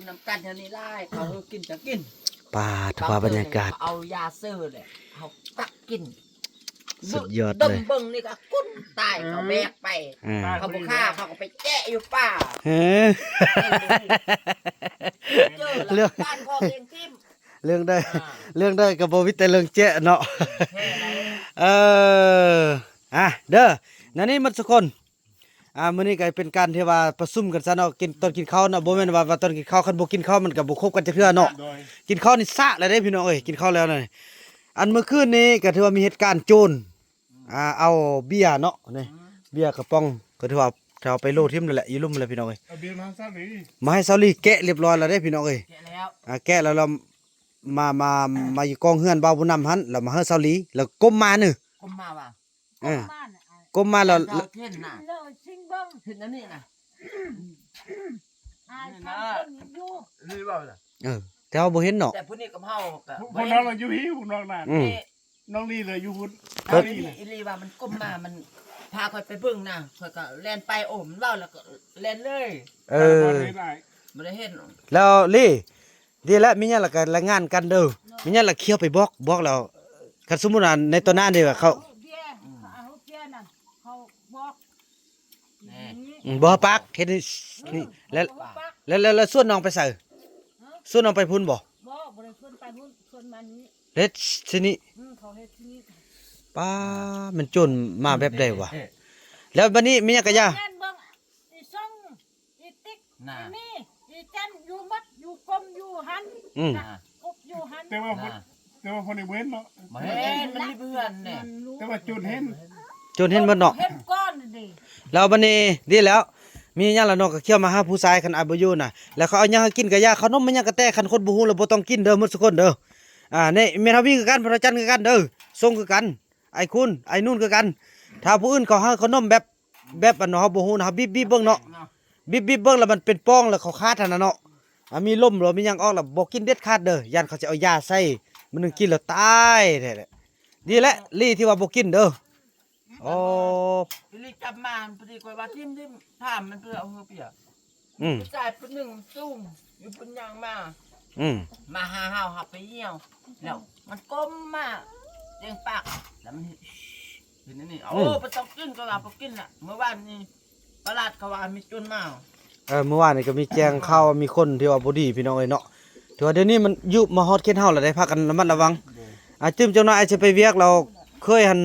ນຳກັນເທົ່ານີ້ຫຼາຍ ເຂົາເອົາກິນກໍກິນ. ປາດ ພາບບັນຍາກາດ ເຂົາເອົາຢາເຊີແຫຼະ ເຮົາຕັກກິນ. ສຸດຍອດເລີຍ ດົມເບິ່ງນີ້ກໍກຸ້ນຕາຍ ເຂົາແບກໄປ. ເອີ ເຂົາບໍ່ຂ້າ ເຂົາກໍໄປແຈະຢູ່ປ່າ. ເອີ ເຈີແລ້ວ ເລື່ອງ ການຂອງເອງຖິ້ມ. ເລື່ອງໃດ ອ່າ ເລື່ອງໃດກໍບໍ່ມີແຕ່ເລື່ອງແຈະເນາະ. ແທ້ແລ້ວ ເອີ ອ່ະ ເດີ ແນວນີ້ໝົດທຸກຄົນ. ອ່າ ມື້ນີ້ກໍເປັນການທີ່ວ່າປະຊຸມກັນຊະເນາະ ກິນ ຕອນກິນເຂົ້າເນາະ. ບໍ່ແມ່ນວ່າ ວ່າຕອນກິນເຂົ້າ ຄັນບໍ່ກິນເຂົ້າມັນກໍບໍ່ຄົບກັນຈັກເທື່ອເນາະ. ໂດຍ ກິນເຂົ້ານີ້ຊະແລ້ວເດ້ພີ່ນ້ອງເອີຍ ກິນເຂົ້າແລ້ວນະ. ອັນມື້ຄືນນີ້ກໍຖືວ່າມີເຫດການໂຈນ ອ່າ ເອົາເບຍເນາະ ນີ້ ອືມ ເບຍກະປ໋ອງ ກໍຖືວ່າເອົາໄປໂລຖິ້ມນັ້ນແຫຼະ ຢູ່ລຸ່ມນັ້ນແຫຼະພີ່ນ້ອງເອີຍ. ເອົາເບຍມາໃຫ້ສາວລີ ມາໃຫ້ສາວລີແກະລຽບຮ້ອຍແລ້ວເດ້ພີ່ນ້ອງເອີຍ. ແກະແລ້ວ ອ່າ ແກະແລ້ວ ແລ້ວມາ ມາ ມາຢູ່ກອງເຮືອນບ່າວບຸນນຳຫັ້ນ ແລ້ວມາໃຫ້ສາວລີ ແລ້ວກົ້ມມານີ້ ກົ້ມມາວ່າ ເອີ ກົ້ມມາແລ້ວ ເຫັນນະ ເຫັນອັນນີ້ນະ ອາຍສາມຄົນຢູ່ ເອີ ແຕ່ເຮົາບໍ່ເຫັນເນາະ ແຕ່ຜູ້ນີ້ກັບເຮົາກໍ ພວກ ພວກນ້ອງລະຢູ່ພີ້ ພວກນ້ອງນະ ອືມ ນ້ອງລີລະຢູ່ພຸ້ນ ນ້ອງລີນະ ອີ່ຫຼີວ່າມັນກົ້ມມາ ມັນພາຂ້ອຍໄປເບິ່ງນະ ຂ້ອຍກໍແລ່ນໄປ ໂອ້ ມັນເວົ້າແລ້ວກໍແລ່ນເລີຍ. ເອີ ບໍ່ໄດ້ເຫັນ ແລ້ວລີ ດີແລ້ວ ມີຫຍັງລະກະລາຍງານກັນເດີ ມີຫຍັງລະຄຽວໄປບອກ ບອກແລ້ວ ຄັນສົມມຸດວ່າໃນຕໍ່ໜ້ານີ້ວ່າເຂົາ ເບຍ ເຂົາເອົາເບຍນັ້ນ ເຂົາບອກ ອືມ ບໍ່ປາກ ເຮັດນີ້ ແລ້ວ ແລ້ວ ແລ້ວຊວນນ້ອງໄປໃສ? ຊວນນ້ອງໄປພຸ້ນບໍ່? ບໍ່ ບໍ່ໄດ້ຊວນໄປພຸ້ນ ຊວນມານີ້ ເຮັດຊິນີ້ ອືມ ເຂົາເຮັດຊິນີ້ ປ້າ ມັນໂຈນມາແບບໃດວະ? ແລ້ວບັດນີ້ມີຫຍັງກະຢ່າ ແມ່ນເບິ່ງ ອີ່ຊ່ອງ ອີຕິກ ນະ ອີມີ ອີຈັນ ຢູ່ໝົດ ຢູ່ກົມ ຢູ່ຫັ້ນ ອືມ ນະ ກົບຢູ່ຫັ້ນ ແຕ່ວ່າ ນະ ແຕ່ວ່າເພິ່ນບໍ່ເຫັນເນາະ ບໍ່ເຫັນ ມັນຢູ່ເຮືອນແຫຼະ ແຕ່ວ່າໂຈນເຫັນ ໂຈນເຫັນໝົດເນາະ ເຫັນກ່ອນເດ້. ແລ້ວບັດນີ້ ດີແລ້ວ ມີຫຍັງລະນ້ອງກໍຄຽວມາຫາຜູ້ຊາຍ ຄັນອ້າຍບໍ່ຢູ່ນະ ແລ້ວເຂົາເອົາຫຍັງໃຫ້ກິນກໍຢ່າ ຂະໜົມມັນຫຍັງກໍແຕ່ ຄັນຄົນບໍ່ຮູ້ລະບໍ່ຕ້ອງກິນເດີ ໝົດສູ່ຄົນເດີ. ອ່າ ນີ້ແມ່ນເຮົາມີຄືກັນ ພະນາຈັນຄືກັນເດີ ຊົງຄືກັນ ອ້າຍຄູນ ອ້າຍນູນຄືກັນ. ຖ້າຜູ້ອື່ນເຂົາໃຫ້ຂະໜົມແບບ ແບບອັນເຮົາບໍ່ຮູ້ນະ ເຮົາບີບໆເບິ່ງເນາະ ບີບໆເບິ່ງແລ້ວມັນເປັນປ່ອງ ແລ້ວເຂົາຄາດຫັ້ນນະເນາະ ອ່າ ມີລົມຫຼືມີຫຍັງອອກ ແລ້ວບໍ່ກິນເດັດຂາດເດີ ຢ້ານເຂົາຈະເອົາຢາໃສ່ ມື້ໜຶ່ງກິນແລ້ວຕາຍແທ້. ດີແຫຼະ ລີທີ່ວ່າບໍ່ກິນເດີ. ໂອ້ ລີຈັບມາ ພໍດີຂ້ອຍວ່າຖິ້ມໆ ຖາມມັນເພື່ອເອົາເຫືອປຽກ ອືມ ຜູ້ຊາຍຜູ້ໜຶ່ງສູງ ຢູ່ເພິ່ນຍ່າງມາ ອືມ ມາຫາເຮົາ ເຮົາໄປຍ່ຽວ ແລ້ວມັນກົ້ມມາເຕັງປາກ ແລ້ວມັນເຮັດອັນນີ້ ອືມ ໂອ້ ບໍ່ຕ້ອງກິນ ກໍວ່າບໍ່ກິນລະ. ເມື່ອວານນີ້ຕະຫຼາດເຂົາວ່າມີໂຈນມາ ເອີ ເມື່ອວານນີ້ກໍມີແຈ້ງຂ່າວວ່າມີຄົນທີ່ວ່າບໍ່ດີພີ່ນ້ອງເອີຍເນາະ ຖືວ່າດຽວນີ້ມັນຢູ່ມາຮອດເຂດເຮົາແລ້ວເດ້ ພາກັນລະມັດລະວັງ. ໂດຍ ອ່າ ຕື່ມຈັກໜ້ອຍອ້າຍຊິໄປວຽກ ແລ້ວເຄີຍຫັ້ນ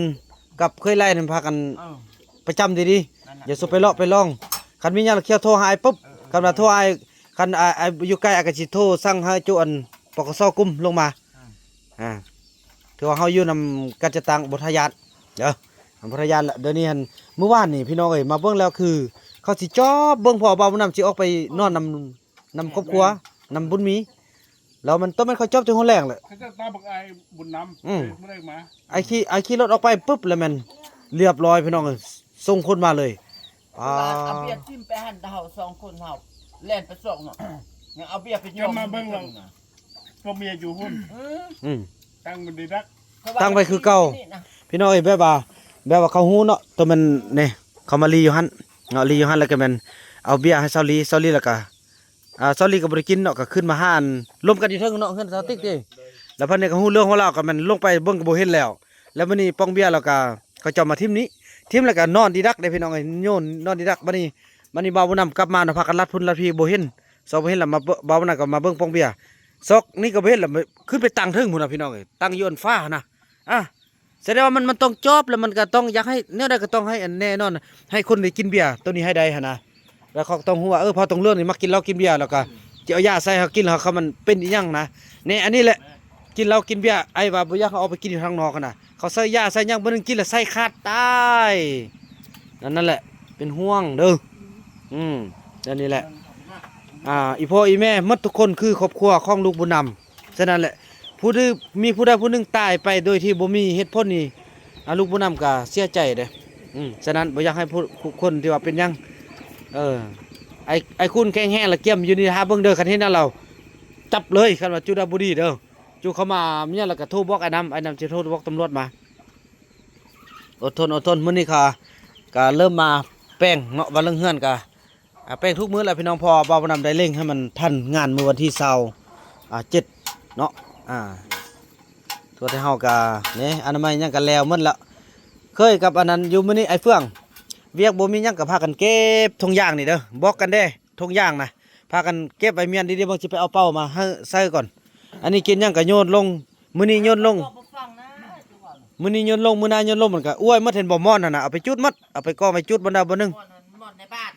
ກັບເຄີຍໄລ່ຫັ້ນພາກັນ ເອີ ປະຈຳດີໆ ນັ້ນລະ ຢ່າສູ່ໄປເລາະໄປລອງ ຄັນມີຫຍັງລະຄຽວໂທຫາອ້າຍປຶບ ເອີໆ ຄັນວ່າໂທອ້າຍ ຄັນອ້າຍ ອ້າຍຢູ່ໄກອ້າຍກໍຊິໂທສັ່ງໃຫ້ຈຸອັນ ປກສ ກຸ່ມລົງມາ ອືມ ອ່າ ຖືວ່າເຮົາຢູ່ນຳການຈັດຕັ້ງ ບໍ່ທາຍາດເດີ ບໍ່ທາຍາດລະ. ດຽວນີ້ຫັ້ນ ມື້ວານນີ້ພີ່ນ້ອງເອີຍ ມາເບິ່ງແລ້ວຄືເຂົາຊິຈອບເບິ່ງ ເພາະວ່າບ່າວບຸນນຳຊິອອກໄປນອນນຳ ນຳຄອບຄົວ ນຳບຸນມີ ແລ້ວມັນຕ້ອງແມ່ນເຂົາຈອບແຕ່ຫົວແລງແຫຼະ ເຂົາເຈົ້າຕາບັກອ້າຍບຸນນຳ ອືມ ບໍ່ໄດ້ມາ ອ້າຍຂີ່ ອ້າຍຂີ່ລົດອອກໄປປຶບ ແລ້ວແມ່ນລຽບຮ້ອຍພີ່ນ້ອງເອີຍ ສົ່ງຄົນມາເລີຍ. ປາດ ເອົາເບຍຖິ້ມໄປຫັ້ນ ເຮົາສອງຄົນເຮົາແລ່ນໄປຊອກເນາະ ຍັງເອົາເບຍໄປຍອມ ມາເບິ່ງແລ້ວ ພວກເມຍຢູ່ພຸ້ນ ອືມ ອືມ ຕັ້ງມັນດີດັກ ຕັ້ງໄວ້ຄືເກົ່າ ພີ່ນ້ອງເອີຍ ແບບວ່າ ແບບວ່າເຂົາຮູ້ເນາະ ໂຕແມ່ນນີ້ ເຂົາມາລີຢູ່ຫັ້ນເນາະ ລີຢູ່ຫັ້ນ ແລ້ວກໍແມ່ນເອົາເບຍໃຫ້ສາວລີ ສາວລີ ແລ້ວກໍ ອ່າ ສາວລີກໍບໍ່ໄດ້ກິນເນາະ ກໍຂຶ້ນມາຫາ ລົມກັນຢູ່ເທິງເນາະ ເຮືອນສາວຕິກເດ້ ແລ້ວເພິ່ນນີ້ກໍຮູ້ເລື່ອງຂອງລາວ ກໍແມ່ນລົງໄປເບິ່ງກໍບໍ່ເຫັນແລ້ວ ແລ້ວມື້ນີ້ປ່ອງເບຍ ແລ້ວກໍເຂົາເຈົ້າມາຖິ້ມນີ້ ຖິ້ມແລ້ວກໍນອນດີດັກເດ້ພີ່ນ້ອງເອີຍ ໂຍນນອນດີດັກ. ບັດນີ້ ບັດນີ້ບ່າວບຸນນຳກັບມາເນາະ ພາກັນລັດພຸ້ນລັດພີ ບໍ່ເຫັນ ສອງ ບໍ່ເຫັນ ແລ້ວມາເບິ່ງ ບ່າວບຸນນຳກໍມາເບິ່ງປ່ອງເບຍ ສອງ ນີ້ກໍບໍ່ເຫັນ ແລ້ວຂຶ້ນໄປຕັ້ງເທິງພຸ້ນນະພີ່ນ້ອງເອີຍ ຕັ້ງຢູ່ອັນຟ້າຫັ້ນນະ ອ່າ ສະແດງວ່າມັນ ມັນຕ້ອງຈອບ ແລ້ວມັນກໍຕ້ອງຢາກໃຫ້ ແນວໃດກໍຕ້ອງໃຫ້ອັນແນ່ນອນ ໃຫ້ຄົນໄດ້ກິນເບຍໂຕນີ້ໃຫ້ໄດ້ຫັ້ນນະ ແລ້ວເຂົາກໍຕ້ອງຮູ້ວ່າ ເອີ ພໍ່ຕົງເລື່ອງນີ້ມັກກິນເຫຼົ້າກິນເບຍ ແລ້ວກໍຈະເອົາຢາໃສ່ເຮົາກິນ ແລ້ວເຂົາມັນເປັນອີ່ຫຍັງນະ ແນ່ ອັນນີ້ແຫລະ ກິນເຫຼົ້າກິນເບຍ ອ້າຍວ່າບໍ່ຢາກໃຫ້ອອກໄປກິນຢູ່ທາງນອກຫັ້ນນະ ເຂົາໃສ່ຢາໃສ່ຫຍັງ ມື້ໜຶ່ງກິນແລ້ວໄສ້ຂາດຕາຍ ອັນນັ້ນແຫຼະ ເປັນຫ່ວງເດີ ອືມ ອັນນີ້ແຫຼະ ອ່າ ອີ່ພໍ່ອີ່ແມ່ໝົດທຸກຄົນ ຄືຄອບຄົວຂອງລູກບຸນນຳ. ສະນັ້ນແຫຼະ ຜູ້ໃດ ມີຜູ້ໃດຜູ້ໜຶ່ງຕາຍໄປໂດຍທີ່ບໍ່ມີເຫດຜົນນີ້ ອາ ລູກບຸນນຳກໍເສຍໃຈເດ້ ອືມ ສະນັ້ນບໍ່ຢາກໃຫ້ຜູ້ ຜູ້ຄົນທີ່ວ່າເປັນຫຍັງ ເອີ ໄອ້ ໄອ້ຄູນແຂງແຮງລະກຽມຢູ່ນີ້ ຖ້າເບິ່ງເດີ ຄັນເຫັນນຳລາວຈັບເລີຍ ຄັນວ່າຈຸດາບໍ່ດີເດີ ຈຸເຂົ້າມາມີຫຍັງລະກະໂທບອກອ້າຍນຳ ອ້າຍນຳຊິໂທບອກຕຳຫຼວດມາ ອົດທົນ ອົດທົນ ມື້ນີ້ກະ ກະເລີ່ມມາແປງເນາະ ວ່າເລື່ອງເຮືອນກະ ອ່າ ແປ້ງທຸກມື້ແຫຼະພີ່ນ້ອງ ເພາະວ່າບ່າວນຳໄດ້ເລັ່ງໃຫ້ມັນທັນງານມື້ວັນທີຊາວ ອ່າ ເຈັດເນາະ. ອ່າ ທົ່ວໄທເຮົາກະນີ້ ອະນາໄມຫຍັງກະແລ້ວໝົດລະ. ເຄີຍກັບອັນນັ້ນຢູ່ ມື້ນີ້ອ້າຍເຟືອງ ວຽກບໍ່ມີຫຍັງກະພາກັນເກັບຖົງຢາງນີ້ເດີ ບອກກັນເດ້ ຖົງຢາງນະ ພາກັນເກັບໄວ້ ມ້ຽນດີໆ ເບິ່ງ ຊິໄປເອົາເປົາມາໃຫ້ໃສ່ກ່ອນ. ອັນນີ້ກິນຫຍັງກະໂຍນລົງ ມື້ນີ້ໂຍນລົງ ມື້ນີ້ໂຍນລົງ ມື້ໜ້າໂຍນລົງ ມັນກະອ້ວຍໝົດ ເຫັນບໍ່? ໝອນຫັ້ນນະ ເອົາໄປຈູດໝົດ ເອົາໄປກອງໄວ້ຈູດບ່ອນໃດບ່ອນໜຶ່ງ. ໝອນ ໝອນໃນບ້ານ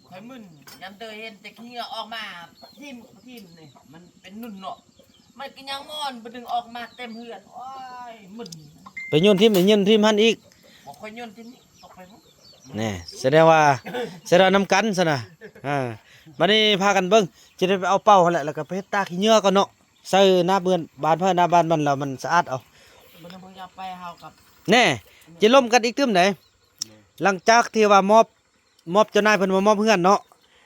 ຂ້ອຍມຶນ ຍາມເດີເຫັນແຕ່ຂີ້ເຫຍື້ອອອກມາ ຖິ້ມ ຖິ້ມນີ້ ມັນເປັນໜຸ່ນເນາະ ມັນກະຍັງໝອນ ບໍ່ດຶງອອກມາເຕັມເຮືອນ. ໂອ້ຍ ມຶນ ໄປໂຍນຖິ້ມ ໄປໂຍນຖິ້ມຫັ້ນອີກ ບໍ່ຄ່ອຍໂຍນຖິ້ມນີ້ ຕກໄປພຸ້ນ. ແນ່ ສະແດງວ່າ ສະແດງວ່ານຳກັນຊັ້ນນະ. ອ່າ ບັດນີ້ພາກັນເບິ່ງ ຊິໄດ້ໄປເອົາເປົາຫັ້ນແຫຼະ ແລ້ວກະໄປເຮັດຕາກຂີ້ເຫຍື້ອກ່ອນເນາະ ໃສ່ໜ້າເຮືອນບ້ານໃຜໜ້າບ້ານມັນ ແລ້ວມັນສະອາດເອົາ. ແນ່ ຈະລົມກັນອີກຕື່ມໃດ ຫຼັງຈາກທີ່ວ່າມອບ ມອບເຈົ້ານາຍເພິ່ນມາມອບເຮືອນເນາະ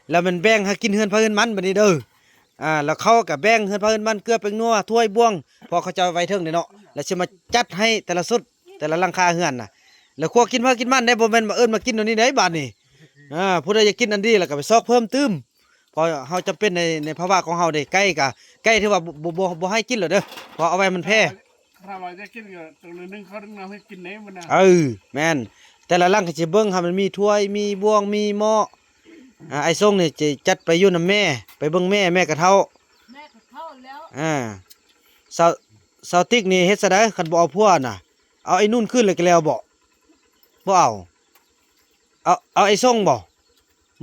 ແລ້ວແມ່ນແບ່ງໃຫ້ກິນເຮືອນໃຜເຮືອນມັນບັດນີ້ເດີ. ອ່າ ແລ້ວເຂົາກະແບ່ງເຮືອນໃຜເຮືອນມັນ ເກືອແປ້ງນົວ ຖ້ວຍບ່ວງ ເພາະເຂົາເຈົ້າໄວ້ເທິງເດ້ເນາະ ແລ້ວຊິມາຈັດໃຫ້ແຕ່ລະຊຸດ ແຕ່ລະຫຼັງຄາເຮືອນນະ ແລ້ວຄົວກິນໃຜກິນມັນເດ້ ບໍ່ແມ່ນມາເອີ້ນມາກິນແນວນີ້ເດ້ບາດນີ້. ອ່າ ຜູ້ໃດຢາກກິນອັນດີແລ້ວກະໄປຊອກເພີ່ມຕື່ມ ເພາະເຮົາຈຳເປັນໃນ ໃນພາວະຂອງເຮົາເດ້. ໄກ່ກະ ໄກ່ຖືວ່າບໍ່ ບໍ່ ບໍ່ໃຫ້ກິນແລ້ວເດີ ເພາະເອົາໄວ້ມັນແຜ່. ຖ້າວ່າຈະກິນກໍຕ້ອງໜຶ່ງເຂົ້າໜຶ່ງນ້ຳໃຫ້ກິນເດ້ມັນນະ. ເອີ ແມ່ນ ແຕ່ລະຫຼັງກໍຊິເບິ່ງໃຫ້ມັນມີຖ້ວຍ ມີບ່ວງ ມີໝໍ້. ອ່າ ອ້າຍຊົງນີ້ຈະຈັດໄປຢູ່ນຳແມ່ ໄປເບິ່ງແມ່ ແມ່ກໍເຖົ້າ ແມ່ກໍເຖົ້າແລ້ວ. ອ່າ ສາວ ສາວຕິກນີ້ເຮັດຊະໃດ ຄັນບໍ່ເອົາຜົວນະ ເອົາໄອ້ນຸ່ນຄືນແລ້ວກໍແລ້ວບໍ? ບໍ່ເອົາ. ເອົາ ເອົາໄອ້ຊົງບໍ?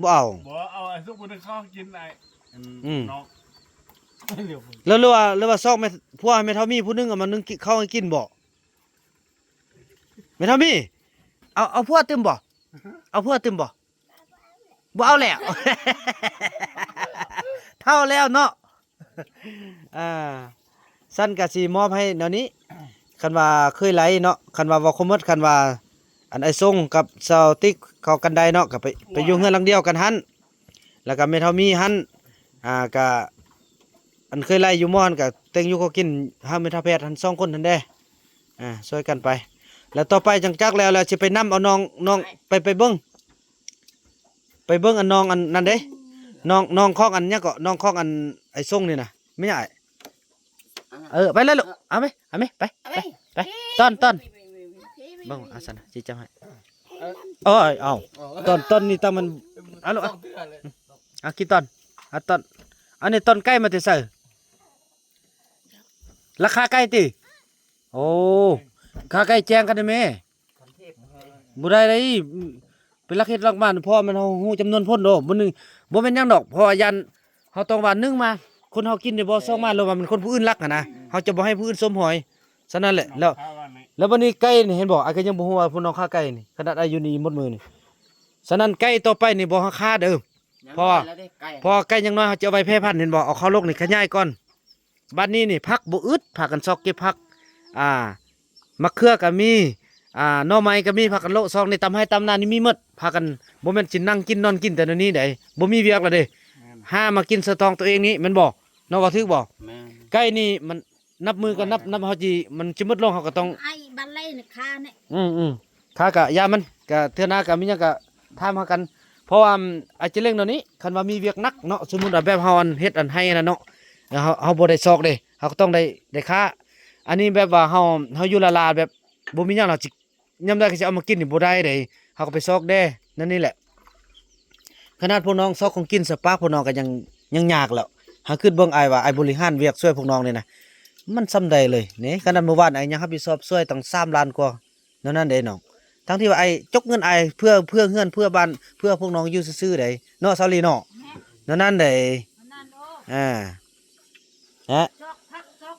ບໍ່ເອົາ. ບໍ່ເອົາ ໄອ້ສຸກບໍ່ໄດ້ເຂົ້າກິນໄອ້ ອືມ ອືມ ເນາະ. ແລ້ວ ຫຼືວ່າ ຫຼືວ່າຊອກແມ່ ຜົວໃຫ້ແມ່ເຖົ້າມີຜູ້ໜຶ່ງເອົາມາໜຶ້ງກິນເຂົ້າໃຫ້ກິນບໍ? ແມ່ເຖົ້າມີ ເອົາ ເອົາຜົວຕື່ມບໍ? ເອົາຜົວຕື່ມບໍ? ບໍ່ເອົາແລ້ວ ເຖົ້າແລ້ວເນາະ. ອ່າ ຊັ້ນກະຊິມອບໃຫ້ແນວນີ້ ຄັນວ່າເຄີຍໄລ່ເນາະ ຄັນວ່າເວົ້າຄວາມໝົດ ຄັນວ່າອັນໄອ້ຊົງກັບສາວຕິກເຂົ້າກັນໄດ້ເນາະ ກະໄປ ໄປຢູ່ເຮືອນຫຼັງດຽວກັນຫັ້ນ ແລ້ວກະແມ່ເຖົ້າມີຫັ້ນ ອ່າ ກະອັນເຄີຍໄລ່ຢູ່ໝໍຫັ້ນ ກະແຕ່ງຢູ່ຂໍກິນ ຫາແມ່ເຖົ້າແພດຫັ້ນ ສອງຄົນຫັ້ນເດ້. ອ່າ ຊ່ວຍກັນໄປ ແລ້ວຕໍ່ໄປຈັງຈັກແລ້ວ ແລ້ວຊິໄປນຳເອົານ້ອງ ນ້ອງ ໄປ ໄປເບິ່ງ ໄປເບິ່ງອັນນ້ອງອັນນັ້ນເດ້ ນ້ອງ ນ້ອງຂອງອັນຫຍັງເກາະ ນ້ອງຂອງອັນໄອ້ຊົງນີ້ນະ ແມ່ນຫຍັງອ້າຍ? ເອີ ໄປເລີຍລູກ ເອົາໄປ ເອົາໄປ ໄປ ໄປ ໄປ ຕອນ ຕອນ ເບິ່ງ ອາ ຊັ້ນຊິຈັບໃຫ້ ເອີ ໂອ້ຍ ເອົາ ຕອນ ຕອນນີ້ຕາມັນ ເອົາລູກ ເອົາ ເອົາ ກິນຕອນ ເອົາຕອນ ອັນນີ້ຕອນໄກ່ມາແຕ່ໃສ? ລາຄາໄກ່ຕິ? ໂອ້ ຄ່າໄກ່ແຈ້ງກັນໄດ້ແມ່ ບໍ່ໄດ້ໄດ໋ ເປັນຫຼັກເຮັດຫຼັກໝານ ເພາະວ່າມັນ ເຮົາຮູ້ຈຳນວນຄົນໂດ ບໍ່ໜຶ່ງ ບໍ່ແມ່ນຫຍັງດອກ ເພາະວ່າຢ້ານເຮົາຕ້ອງວ່າ ໜຶ່ງມາ ຄົນເຮົາກິນໄດ້ບໍ່ ສອງມາ ຫຼືວ່າມັນຄົນຜູ້ອື່ນລັກຫັ້ນນະ ເຮົາຈະບໍ່ໃຫ້ຜູ້ອື່ນສົມຫອຍ ສະນັ້ນແຫຼະ. ແລ້ວ ແລ້ວບັດນີ້ໄກ່ນີ້ ເຫັນບໍ່ ອ້າຍກໍຍັງບໍ່ຮູ້ວ່າພວກນ້ອງຄ້າໄກ່ນີ້ ຂະໜາດອ້າຍຢູ່ນີ້ໝົດມື້ນີ້ ສະນັ້ນໄກ່ຕໍ່ໄປນີ້ບໍ່ໃຫ້ຄ້າເດີ ເພາະວ່າ ເພາະວ່າໄກ່ຍັງນ້ອຍ ເຮົາຈະເອົາໄວ້ແຜ່ພັນ ເຫັນບໍ່ ເອົາເຂົ້າລົກນີ້ຂະຫຍາຍກ່ອນ. ບັດນີ້ນີ້ຜັກບໍ່ອຶດ ພາກັນຊອກເກັບຜັກ ອ່າ ໝາກເຂືອກໍມີ ອ່າ ໜໍ່ໄມ້ກໍມີ ພາກັນໂລະຊອກນີ້ ຕາມໄຮ່ຕາມນານີ້ມີໝົດ ພາກັນ ບໍ່ແມ່ນຊິນັ່ງກິນນອນກິນແຕ່ແນວນີ້ໃດ ບໍ່ມີວຽກແລ້ວເດ້ ແມ່ນ ຫາມາກິນສະຕອງຕົວເອງນີ້ແມ່ນບໍ່ ນ້ອງເວົ້າຖືກບໍ່? ແມ່ນ ໄກ່ນີ້ມັນ ນັບມື້ກໍນັບ ນັບ ເຮົາຊິ ມັນຊິໝົດລົງ ເຮົາກໍຕ້ອງ ໄອ້ບັນໄລນະຄານີ້ ອືມໆ ຂ້າກະຢ່າມັນ ກະເທື່ອໜ້າກະມີຫຍັງກະຖາມຫາກັນ ເພາະວ່າອາດຈະເລັ່ງແນວນີ້ ຄັນວ່າມີວຽກໜັກເນາະ ສົມມຸດວ່າແບບເຮົາອັນເຮັດອັນໄຮ່ຫັ້ນນະເນາະ ເຮົາ ເຮົາບໍ່ໄດ້ຊອກເດ້ ເຮົາກໍຕ້ອງໄດ້ ໄດ້ຄ້າ ອັນນີ້ແບບວ່າເຮົາ ເຮົາຢູ່ລາໆ ແບບບໍ່ມີຫຍັງ ເຮົາຊິ ຍາມໃດກໍຊິເອົາມາກິນນີ້ບໍ່ໄດ້ເດ້ ເຮົາກໍໄປຊອກແດ່ ແນວນີ້ແຫຼະ. ຂະໜາດພວກນ້ອງຊອກຂອງກິນໃສ່ປາກ ພວກນ້ອງກໍຍັງ ຍັງຍາກແລ້ວ ຫາຄິດເບິ່ງອ້າຍວ່າ ອ້າຍບໍລິຫານວຽກຊ່ວຍພວກນ້ອງນີ້ນະ ມັນສ່ຳໃດເລີຍນີ້ ຂະໜາດມື້ວານອ້າຍຍັງຮັບຜິດຊອບຊ່ວຍຕັ້ງສາມລ້ານກວ່າ ແນວນັ້ນເດ້ນ້ອງ ທັງທີ່ວ່າອ້າຍຈົກເງິນອ້າຍເພື່ອ ເພື່ອເຮືອນ ເພື່ອບ້ານ ເພື່ອພວກນ້ອງຢູ່ຊື່ໆໃດ໋ ເນາະ ສາວລີເນາະ ແນວນັ້ນໃດ໋ ອ່າ ນະ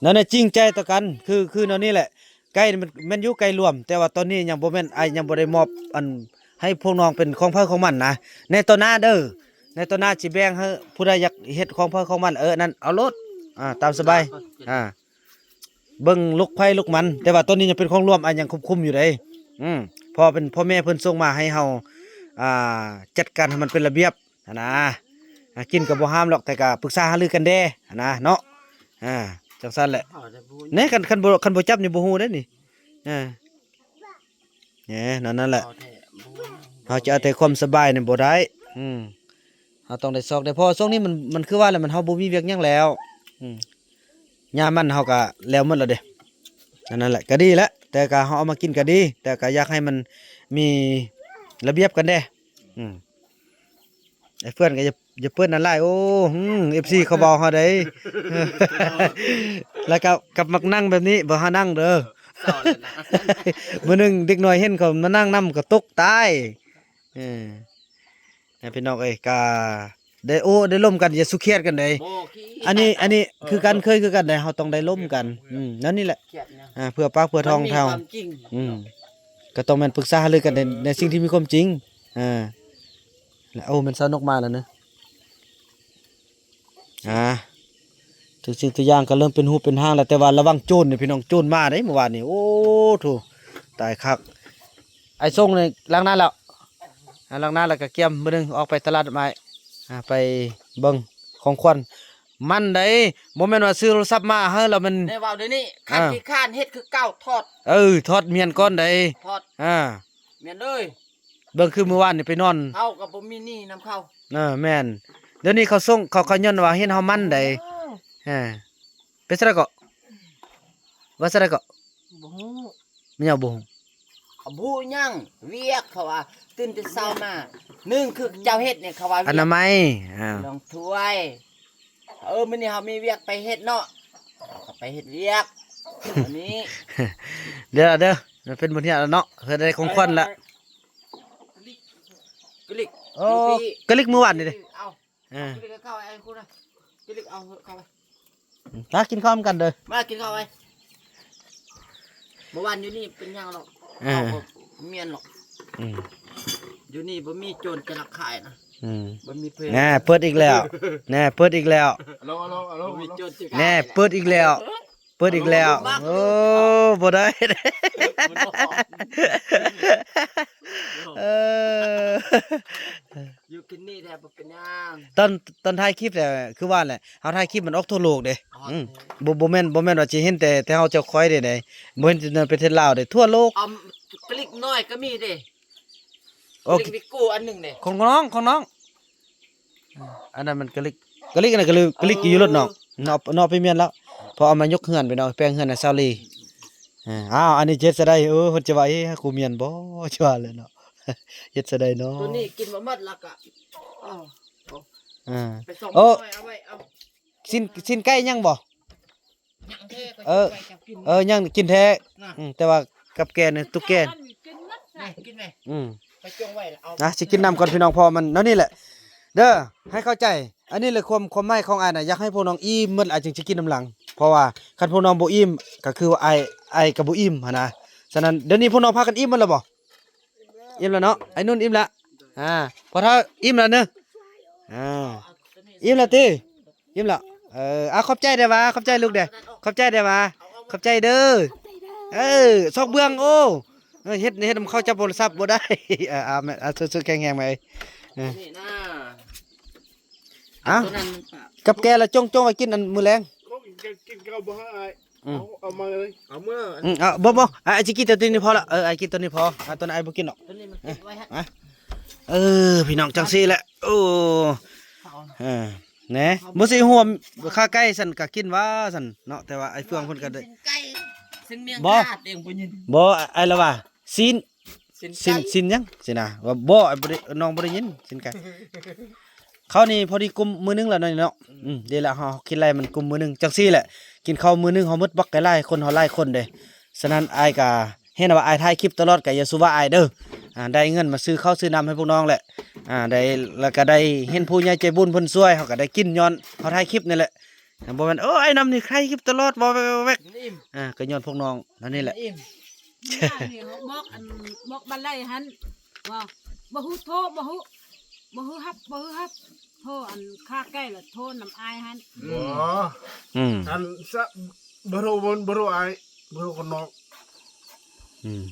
ແນວນັ້ນຈິງໃຈຕໍ່ກັນ ຄື ຄືແນວນີ້ແຫຼະ ໄກ່ນີ້ມັນແມ່ນຢູ່ໄກ່ລວມ ແຕ່ວ່າຕອນນີ້ຍັງບໍ່ແມ່ນ ອ້າຍຍັງບໍ່ໄດ້ມອບອັນໃຫ້ພວກນ້ອງເປັນຂອງໃຜຂອງມັນນະ ໃນຕໍ່ໜ້າເດີ ໃນຕໍ່ໜ້າຊິແບ່ງໃຫ້ຜູ້ໃດຢາກເຮັດຂອງໃຜຂອງມັນ ເອີ ອັນນັ້ນເອົາໂລດ ອ່າ ຕາມສະບາຍ ອ່າ ເບິ່ງລູກໃຜລູກມັນ ແຕ່ວ່າຕອນນີ້ຍັງເປັນຂອງລວມ ອ້າຍຍັງຄຸມໆຢູ່ເດ້ ອືມ ເພາະວ່າເປັນພໍ່ແມ່ເພິ່ນສົ່ງມາໃຫ້ເຮົາ ອ່າ ຈັດການໃຫ້ມັນເປັນລະບຽບຫັ້ນນະ ຫາກິນກໍບໍ່ຫ້າມດອກ ແຕ່ກໍປຶກສາຫາລືກັນແດ່ຫັ້ນນະເນາະ ອ່າ ຈັ່ງຊັ້ນແຫຼະ ເຮົາຈະບໍ່ ແນ່ ຄັນ ຄັນບໍ່ ຄັນບໍ່ຈັບນີ້ບໍ່ຮູ້ເດ້ນີ້ ອ່າ ແນ່ ນັ້ນ ນັ້ນແຫຼະ ເຮົາຈະເອົາແຕ່ຄວາມສະບາຍນີ້ບໍ່ໄດ້ ອືມ າຕ້ອງໄດ້ຊອກໄດ້ ເພາະວ່າຊ່ວງນີ້ມັນ ມັນຄືວ່າແຫຼະ ມັນ ເຮົາບໍ່ມີວຽກຫຍັງແລ້ວ ອືມ ຍາມມັນເຮົາກໍແລ້ວໝົດແລ້ວເດ້ ອັນນັ້ນແຫຼະ ກໍດີແຫຼະ ແຕ່ກໍເຮົາເອົາມາກິນກໍດີ ແຕ່ກໍຢາກໃຫ້ມັນມີລະບຽບກັນແດ່ ອືມ ໄອ້ເພື່ອນກໍຢ່າ ຢ່າເປີດນັ້ນຫຼາຍ ໂອ້ ອືມ ເອັຟຊີເຂົາເວົ້າເຮົາໄດ໋ ແລ້ວກໍກັບມັກນັ່ງແບບນີ້ ບໍ່ໃຫ້ນັ່ງເດີ ເຊົາແລ້ວນະ ມື້ໜຶ່ງເດັກນ້ອຍເຫັນເຂົາມານັ່ງນຳກໍຕົກຕາຍ ເອີ ນະ ພີ່ນ້ອງເອີຍ ກະໄດ້ໂອ້ໄດ້ລົມກັນ ຢ່າສຸຂຽດກັນເດ້ ບໍ່ ອັນນີ້ ອັນນີ້ຄືກັນ ເຄີຍຄືກັນເດ້ ເຮົາຕ້ອງໄດ້ລົມກັນ ອືມ ນັ້ນນີ້ແຫຼະ ຂຽດຫຍັງ ອ່າ ເພື່ອປາກເພື່ອທ້ອງເຮົາ ມັນມີຄວາມຈິງ ອືມ ກໍຕ້ອງແມ່ນປຶກສາຫາລືກັນໃນ ໃນສິ່ງທີ່ມີຄວາມຈິງ ອ່າ ແລະ ໂອ້ ແມ່ນສາວນົກມາແລ້ວເນາະ ອ່າ ທຸກສິ່ງທຸກຢ່າງກໍເລີ່ມເປັນຮູບເປັນຮ່າງແລ້ວ ແຕ່ວ່າລະວັງໂຈນນີ້ ພີ່ນ້ອງ ໂຈນມາເດ້ມື້ວານນີ້ ໂອ້ໂທ້ ຕາຍຄັກ ໄອ້ຊົງນີ້ລ້າງໜ້າແລ້ວ ອ່າ ລ້າງໜ້າແລ້ວກໍກຽມມື້ໜຶ່ງອອກໄປຕະຫຼາດໄມ້ ອ່າ ໄປເບິ່ງຂອງຂວັນ ມັນໃດ ບໍ່ແມ່ນວ່າຊື້ໂທລະສັບມາໃຫ້ແລ້ວມັນ ໄດ້ເວົ້າດຽວນີ້ ຄັນ ອ່າ ຂີ້ຄ້ານເຮັດຄືເກົ່າ ຖອດ ເອີ ຖອດມ້ຽນກ່ອນໃດ ຖອດ ອ່າ ມ້ຽນເລີຍ ເບິ່ງຄືມື້ວານນີ້ໄປນອນ ເຮົາກໍບໍ່ມີໜີ້ນຳເຂົາ ເອີ ແມ່ນ ດຽວນີ້ເຂົາສົ່ງ ເຂົາ ເຂົາຍ້ອນວ່າເຫັນເຮົາມັນໃດ ເອີ ເປັນຈັ່ງໃດເກາະ ວ່າຈັ່ງໃດເກາະ ບໍ່ຮູ້ ແມ່ນຫຍັງບໍ່ຮູ້ ເຂົາບໍ່ຮູ້ຫຍັງ ວຽກ ເຂົາວ່າຕື່ນແຕ່ເຊົ້າມາ ໜຶ່ງຄືເຈົ້າເຮັດນີ້ ເຂົາວ່າວຽກ ອະນາໄມ ອ່າ ລອງຖ້ວຍ ເອີ ມື້ນີ້ເຮົາມີວຽກໄປເຮັດເນາະ ເຮົາກໍໄປເຮັດວຽກ ມື້ນີ້ ເດີ ເດີ ມັນເປັນບົດຮຽນແລ້ວເນາະ ເພິ່ນໄດ້ຂອງຂວັນລະ ກະລິກ ກະລິກ ໂອ້ ກະລິກມື້ວານນີ້ເດ້ ເອົາ ເອີ ກິນເຂົ້າໄປ ກິນເຂົ້າໄປ ຕາ ກິນເຂົ້ານຳກັນເດີ ມາກິນເຂົ້າໄປ ບໍ່ວ່າຢູ່ນີ້ເປັນຫຍັງດອກ ເອີ ເຮົາບໍ່ມ້ຽນດອກ ອືມ ຢູ່ນີ້ບໍ່ມີໂຈນຈະລັກຂາຍນະ ອືມ ບໍ່ມີເພິ່ນ ແນ່ ເປີດອີກແລ້ວ ແນ່ ເປີດອີກແລ້ວ ເອົາລົງ ເອົາລົງ ເອົາລົງ ບໍ່ມີໂຈນຈະ ແນ່ ເປີດອີກແລ້ວ ເປີດອີກແລ້ວ ໂອ້ ບໍ່ໄດ້ ເອີ ຢູ່ກິນນີ້ແທ້ບໍ່ເປັນຫຍັງ ຕອນ ຕອນຖ່າຍຄລິບແຫຼະ ຄືວ່າແຫຼະ ເຮົາຖ່າຍຄລິບມັນອອກທົ່ວໂລກເດ້ ອືມ ບໍ່ ບໍ່ແມ່ນ ບໍ່ແມ່ນວ່າຊິເຫັນແຕ່ ແຕ່ເຮົາເຈົ້າຂ້ອຍເດ້ ບໍ່ເຫັນແຕ່ໃນປະເທດລາວເດ້ ທົ່ວໂລກ ອາ ກະລິກນ້ອຍກໍມີເດ້ ໂອ ກະລິກວິໂກອັນໜຶ່ງເດ້ ຂອງນ້ອງ ຂອງນ້ອງ ອັນນັ້ນມັນກະລິກ ກະລິກ ອັນນັ້ນກະລິກ ກະລິກຢູ່ລົດນ້ອງ ເນາະ ເນາະ ໄປມ້ຽນແລ້ວ ເພາະເອົາມາຍົກເຮືອນ ໄປເນາະ ແປງເຮືອນໃຫ້ສາວລີ ເອີ ອ້າວ ອັນນີ້ເຮັດຈັ່ງໃດ ເອີ ເພິ່ນຈະວ່າ ເອີ ກູມ້ຽນບໍ່ ຈະວ່າແຫຼະເນາະ ເຮັດຈັ່ງໃດເນາະ ໂຕນີ້ກິນບໍ່ໝົດລະກະ ເອີ ເອີ ໄປສອງ ໂອ້ ເອົາໄວ້ ເອົາ ຊີ້ນ ຊີ້ນໄກ່ຍັງບໍ່ ຍັງແທ້ ເອີ ເອີ ຍັງກິນແທ້ ອືມ ແຕ່ວ່າກັບແກນ ຕຸກແກນ ກິນໝົດ ກິນໄປ ອືມ ໄປຈອງໄວ້ ເອົາ ນະ ຊິກິນນຳກ່ອນພີ່ນ້ອງ ເພາະມັນແນວນີ້ແຫຼະ ເດີ ໃຫ້ເຂົ້າໃຈ ອັນນີ້ແຫຼະຄວາມ ຄວາມໝາຍຂອງອ້າຍນະ ຢາກໃຫ້ພວກນ້ອງອີ່ມໝົດ ອ້າຍຈຶ່ງຊິກິນນຳຫຼັງ ເພາະວ່າຄັນພວກນ້ອງບໍ່ອີ່ມ ກໍຄືວ່າອ້າຍ ອ້າຍກໍບໍ່ອີ່ມຫັ້ນນະ ສະນັ້ນ ດຽວນີ້ພວກນ້ອງພາກັນອີ່ມໝົດແລ້ວບໍ່? ອີ່ມແລ້ວເນາະ ອ້າຍນຸ່ນອີ່ມແລ້ວ ອ່າ ພໍ່ເຖົ້າອີ່ມແລ້ວເນີ ອ່າ ອີ່ມແລ້ວຕິ? ອີ່ມແລ້ວ ເອີ ອ່າ ຂອບໃຈແດ່ຫວາ ຂອບໃຈລູກແດ່ ຂອບໃຈແດ່ຫວາ ຂອບໃຈເດີ ເອີ ຊອກເບືອງ ໂອ້ ເອີ ເຮັດ ເຮັດນຳເຂົາຈັບໂທລະສັບບໍ່ໄດ້ ເອີ ອ່າ ແມ່ນ ອ່າ ສູ້ໆ ແຂງແຮງໄວ້ ເອີ ນີ້ນະ ເອົ້າ ກັບແກລະ ຈົ່ງ ຈົ່ງໄວ້ກິນອັນມື້ແລງ ເຂົາກິນ ກິນເຂົ້າບໍ່ໃຫ້ອ້າຍ ອືມ ເອົາ ເອົາມາເລີຍ ເອົາເມືອ ອືມ ເອົາ ບໍ່ ບໍ່ ອ້າຍຊິກິນແຕ່ຕົວນີ້ພໍລະ ເອີ ອ້າຍກິນຕົວນີ້ພໍ ອ່າ ຕົວນັ້ນອ້າຍບໍ່ກິນດອກ ຕົວນີ້ມັນເກັບໄວ້ໃຫ້ ອ່ະ ເອີ ພີ່ນ້ອງ ຈັ່ງຊີ້ແຫຼະ ໂອ້ ເອີ ແນ່ ບໍ່ຊິຮ່ວມຂ້າໄກ່ຊັ້ນກະກິນວ່າຊັ້ນເນາະ ແຕ່ວ່າອ້າຍເຟືອງເພິ່ນກະໄດ້ ຊີ້ນໄກ່ ຊີ້ນໝຽງ ບໍ່ ຂາດເອງບໍ່ຍິນ ບໍ່ ອ້າຍລະວ່າຊີ້ນ ຊີ້ນ ຊີ້ນ ຊີ້ນຫຍັງຊີ້ນນະ ວ່າບໍ່ ອ້າຍບໍ່ໄດ້ ນ້ອງບໍ່ໄດ້ຍິນຊີ້ນໄກ່ ເຂົ້ານີ້ພໍດີກຸ້ມມື້ໜຶ່ງແລ້ວເນາະ ອືມ ອືມ ດີແລ້ວ ເຮົາກິນໄລ່ມັນກຸ້ມມື້ໜຶ່ງ ຈັ່ງຊີ້ແຫຼະ ກິນເຂົ້າມື້ໜຶ່ງເຮົາໝົດບັກໄກ່ຫຼາຍ ຄົນເຮົາຫຼາຍຄົນເດ້ ສະນັ້ນອ້າຍກະເຫັນວ່າອ້າຍຖ່າຍຄລິບຕະຫຼອດ ກະຢ່າສູ່ວ່າອ້າຍເດີ ອ່າ ໄດ້ເງິນມາຊື້ເຂົ້າຊື້ນ້ຳໃຫ້ພວກນ້ອງແຫຼະ ອ່າ ໄດ້ ແລ້ວກະໄດ້ເຫັນຜູ້ໃຫຍ່ໃຈບຸນເພິ່ນຊ່ວຍ ເຮົາກະໄດ້ກິນຍ້ອນເຮົາຖ່າຍຄລິບນີ້ແຫຼະ ບໍ່ແມ່ນ ໂອ້ ອ້າຍນຳນີ້ຖ່າຍຄລິບຕະຫຼອດ ເວົ້າແວັກໆ ອ່າ ກະຍ້ອນພວກນ້ອງນັ້ນນີ້ແຫຼະ ອີ່ມ ນີ້ເຮົາບອກອັນ ບອກບ້ານໄລ່ຫັ້ນ ວ່າບໍ່ຮູ້ໂທ ບໍ່ຮູ້ ບໍ່ຮູ້ຮັບ ບໍ່ຮູ້ຮັບ ໂທອັນຂ້າໄກ່ລະໂທນຳອ້າຍຫັ້ນ ອືມ ອືມ ອັນສະ ບໍ່ຮູ້ ບໍ່ ບໍ່ຮູ້ອ້າຍ ບໍ່ຮູ້ຄົນນອກ ອືມ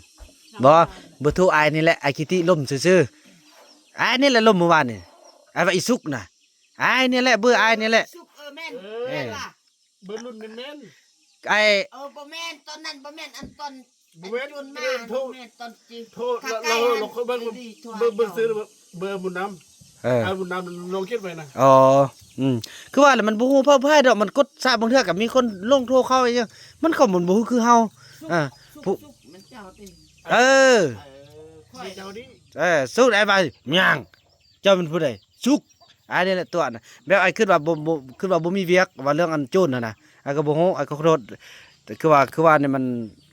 ບໍ່ ບໍ່ໂທອ້າຍນີ້ແຫຼະ ອ້າຍກິຕິລົມຊື່ໆ ອ້າຍນີ້ແຫຼະລົມມື້ວານນີ້ ອ້າຍວ່າອີສຸກນະ ອ້າຍນີ້ແຫຼະ ເບີອ້າຍນີ້ແຫຼະ ສຸກ ເອີ ແມ່ນ ເອີ ແມ່ນວ່າ ເບີລຸ້ນນີ້ແມ່ນ ໄອ້ ເອີ ບໍ່ແມ່ນ ຕອນນັ້ນບໍ່ແມ່ນ ອັນຕອນ ບໍ່ແມ່ນ ອັນຈົນມາ ບໍ່ແມ່ນ ໂທ ແມ່ນຕອນຈີ ໂທ ຂ້າໄກ່ ລາວ ລາວ ລາວ ເບິ່ງ ເບິ່ງ ເບິ່ງຊື່ ເບີ ເບີບຸນນຳ ເອີ ເອົານຳລົງຄລິບໄວ້ນະ. ອໍ ອືມ ຄືວ່າແຫຼະ ມັນບໍ່ຮູ້ເຜົ່າພາຍດອກ ມັນກົດຊະ ບາງເທື່ອກໍມີຄົນລົງໂທເຂົ້າອີ່ຫຍັງ ມັນກໍມັນບໍ່ຮູ້ຄືເຮົາ. ອ່າ ສຸກ ສຸກ ສຸກ ແມ່ນເຈົ້າຕິ. ເອີ ເອີ ຂ້ອຍ ເຈົ້ານີ້ ເອີ ສຸກໄດ້ບາດຫຍັງ ເຈົ້າເປັນຜູ້ໃດ? ສຸກ ອັນນີ້ແຫຼະຕົວະນະ ແບບອ້າຍຄິດວ່າບໍ່ ບໍ່ ຄິດວ່າບໍ່ມີວຽກ ວ່າເລື່ອງອັນໂຈນຫັ້ນນະ ອ້າຍກໍບໍ່ຮູ້ ອ້າຍກໍຂໍໂທດ. ແຕ່ຄືວ່າ ຄືວ່ານີ້ມັນ